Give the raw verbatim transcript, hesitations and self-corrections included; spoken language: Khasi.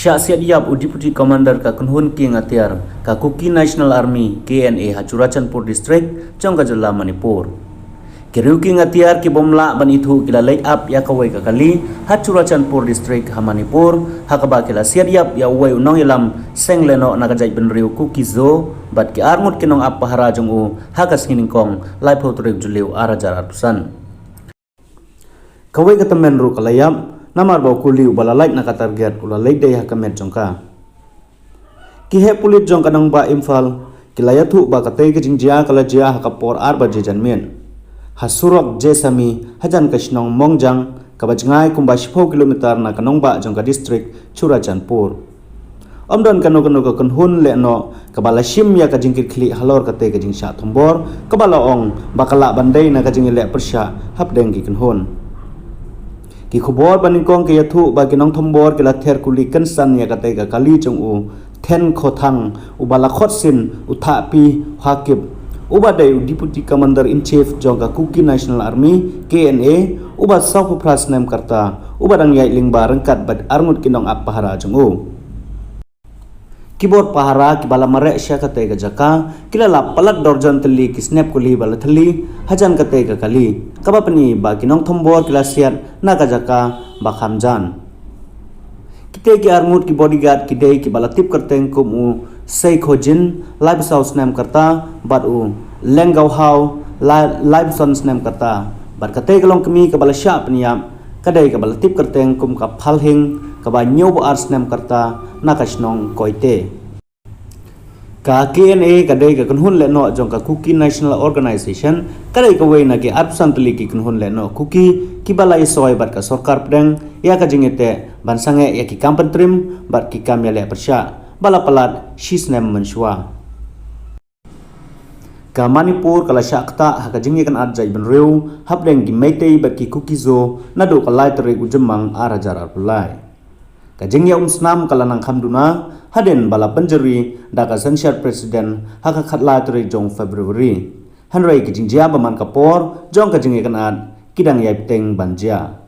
Shah siat ïap u Deputy Commander ka kynhun kieng atiar ka Kuki National Army, K N A, ha Churachandpur District jong ka jylla Manipur. Ki riew kieng atiar ki bym lah ban ithuh ki la leit ap ïa kawei ka kali ha Churachandpur District ha Manipur, ha kaba ki la siat ïap ïa uwei u nongïalam seng lehnoh na ka jaitbynriew Kuki-Zo bad ki arngut ki nongap pahara jong u ha ka sngi nyngkong laiphew tarik Jylliew ar hajar arphew san. Kawei ka tymmen ruh ka la ïap namar ba u kuli uba la lait na ka target u la leit dei ha ka met jong ka. Ki heh pulit jong ka nongbah Imphal ki la ïathuh ba katei ka jingjia ka la jia ha ka por ar baje janmiet ha surok Jesami hajan ka shnong Mongjang, kaba jngai kumba shiphew kilometer na ka nongbah jong ka district Churachandpur. Ym don kano kano ka kynhun lehnoh kaba la shim ïa ka jingkitkhlieh halor katei ka jingshah thombor kaba la ong ba ka lah ban dei na ka jingïaleh pyrshah hapdeng ki kynhun. Ki khubor ba nyngkong ki ïathuh ba ki nongthombor ki la ther kuli kynsan ïa katei ka kali jong u Then Khothang, uba la khot sin u Thahpi Hakip, uba dei u Deputy Commander in Chief jong ka Kuki National Army, K N A, uba sawphew phra snem ka rta, uba dang ïaid lyngba ryngkat bad arngut ki nongap pahara jong u. Ki bor pahara kiba la mareh sha katei ka jaka ki la lap palat dorjan tylli ki snep kuli ba la thylli hajan katei ka kali, kaba pyni ba ki nongthombor ki la siat na ka jaka ba kham jan. Kitei ki arngut ki bodyguard ki dei kiba la tip kyrteng kum u Sei Khojin, laiphew saw snem ka rta, bad u Lenggauhau, la-, laiphew san snem ka rta. Bad katei ka longkmie kaba la shah pynïap ka dei kaba la tip kyrteng kum ka Phalhing, kaba hynñiewphew ar snem ka rta, na ka shnong Koite. Ka K N A ka dei ka kynhun lehnoh jong ka Kuki National Organization, ka dei kawei na ki arphew san tylli ki kynhun lehnoh Kuki kiba la ïasoi bad ka sorkar pdeng ïa ka jingïateh ban sangeh ïa ki kam pyntrim bad ki kam ïaleh pyrshah ba la palat shi snem mynshuwa. Ka Manipur ka la shah ktah ha ka jingïakynad jaitbynriew hapdeng ki Meitei bad ki Kuki-Zo naduh ka lai tarik u Jymmang ar hajar arphew lai. Ka jingïaumsnam ka la nang kham duna hadien ba la pynjari da ka synshar president ha ka khatlai tarik jong February. Hynrei ki jingjia ba man ka por jong ka jingïakynad ki dang ïai bteng ban jia.